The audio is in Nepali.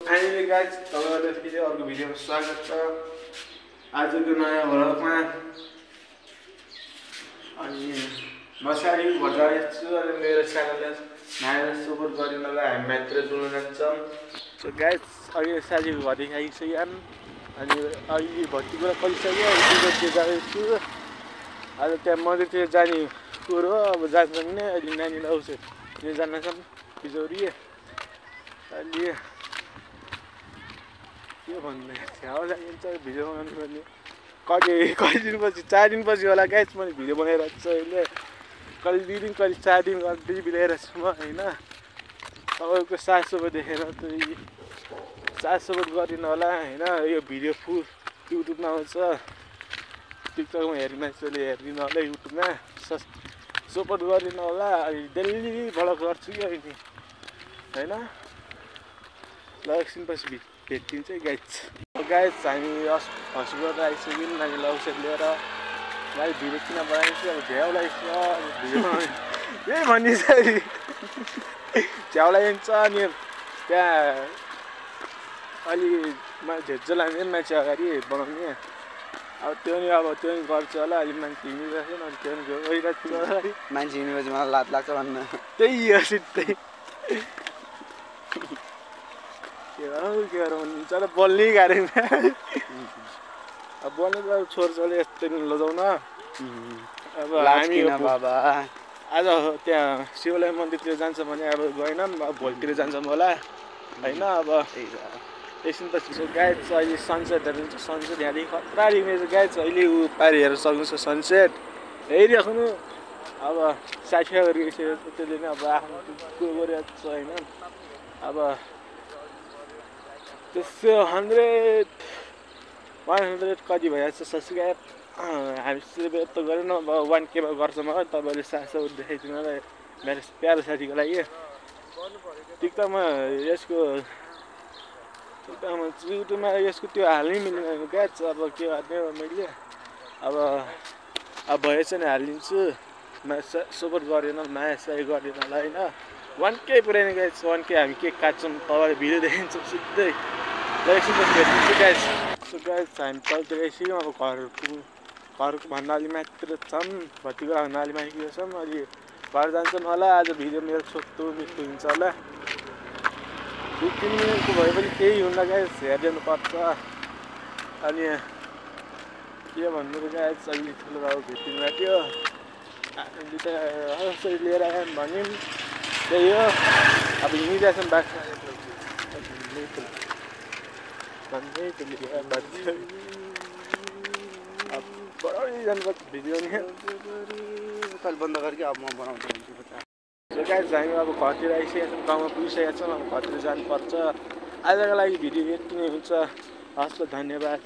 फाइनली गाइज तपाईहरुलाई फेरि अर्को भिडियोमा स्वागत छ। आजको नयाँ भ्लगमा अनि म सारी बजार छु अनि मेरो च्यानललाई नयाँ सपोर्ट गरिनलाई हामी मात्र डुल्न जान्छौँ। सो गाइज अहिले सारी घरि आइसक्यो अनि अहिले भर्ती कुरा गरिसक्यो अनि जाँदैछु। आज त्यहाँ मन्दिरतिर जाने कुरो अब जान्छन् नि अहिले नानीलाई आउँछ यो जान्छन् बिजौरी अहिले के भन्ने छ्याउ लागिन्छ भिडियो बनाउनु पर्ने कति दिनपछि 4 दिनपछि होला गाइस मैले भिडियो बनाइरहेको छु अहिले कहिले 2 दिन कहिले 4 दिन गर्दै बिलाइरहेको छु म हैन। तपाईको साथ सपोर्ट देखेर चाहिँ साथ सपोर्ट गरिदिनु होला हैन। यो भिडियो फुल युट्युबमा आउँछ टिकटकमा हेर्ने मान्छेले हेरिदिनु होला युट्युबमा सपोर्ट गरिदिनु होला। डेली भ्लग गर्छु कि अहिले हैन। ल एकछिनपछि भेटिन्छ गाइस। हामी हस्पिटल आइसक्यौँ नानीलाई औषध लिएर भाइ भिडियो किन बनाइछु अब झ्याउ लाग्छ भिडियो यही भनिन्छ झ्याउ लाग्छ अनि त्यहाँ अलि झेज्जो लाग्ने मान्छे अगाडि बनाउने अब त्यो नि गर्छ होला अलि मान्छे हिँडिरहेको अनि त्यो गइरहेको छु अगाडि मान्छे हिँडेपछि मलाई लात लाग्छ भन्न त्यही हो सिधै के हुन्छ र बोल्नै गाह्रो अब बोल्नु त छोरछोरीले यस्तै लजाउन अब हामी बाबा आज त्यहाँ शिवलाय मन्दिरतिर जान्छ भने अब गएनौँ अब भोलितिर जान्छौँ होला हैन। अब एकछिनपछि गाइज अहिले सनसेटहरू हुन्छ सनसेट यहाँदेखि खतरा देख्नेछ गाइज अहिले ऊ पारि हेर्न सक्नुहुन्छ सनसेट हेरिराख्नु अब 60 गरिसकेको छ त्यसले नै अब आफ्नो कुरो गरिरहेको छ हैन। अब त्यसो 100 कति भइहाल्छ सब्सक्राइब हामी सेलिब्रेट त गरेन अब 1K मा गर्छौँ होला तपाईँले साथसाथ देखाइदिनु होला मेरो प्यारो साथीको लागि टिकटकमा युट्युबमा यसको त्यो हाल्नै मिल्दैन गाइस। अब के गर्ने मैले अब भएछ नि हालिदिन्छु सपोर्ट गरेन माया साई गरिदिनु होला हैन। 1K पुऱ्याउने गाइस 1K हामी केक काट्छौँ तपाईँले भिडियो देखिन्छौँ सिधै एकछिनपछि भेटिन्छ गाइस। सो गाइस हामी तलतिर आइसक्यौँ अब घरको भन्दा अलि मात्र छौँ भर्तीको भन्दा अलि माथि छौँ अलि घर जान्छौँ होला। आज भिडियो मेरो छोटो मिठो हुन्छ होला 2-3 मिनटको भए पनि केही हुन्न गाइस हेरिदिनु पर्छ अनि के भन्नु त गाइस अलि ठुलो बाबु भेटिनु लाग्यो अहिले त औषधि लिएर आयौँ भन्यौँ त्यही हो अब हिँडिरहेछौँ बाटो अब बढाउँदै जानुपर्छ भिडियो नि कल बन्द गरेर अब म बनाउँछु सो गाइस हामी अब घरतिर आइसकेका छौँ गाउँमा पुगिसकेका छौँ अब घरतिर जानुपर्छ। आजको लागि भिडियो यति नै हुन्छ हस् त धन्यवाद।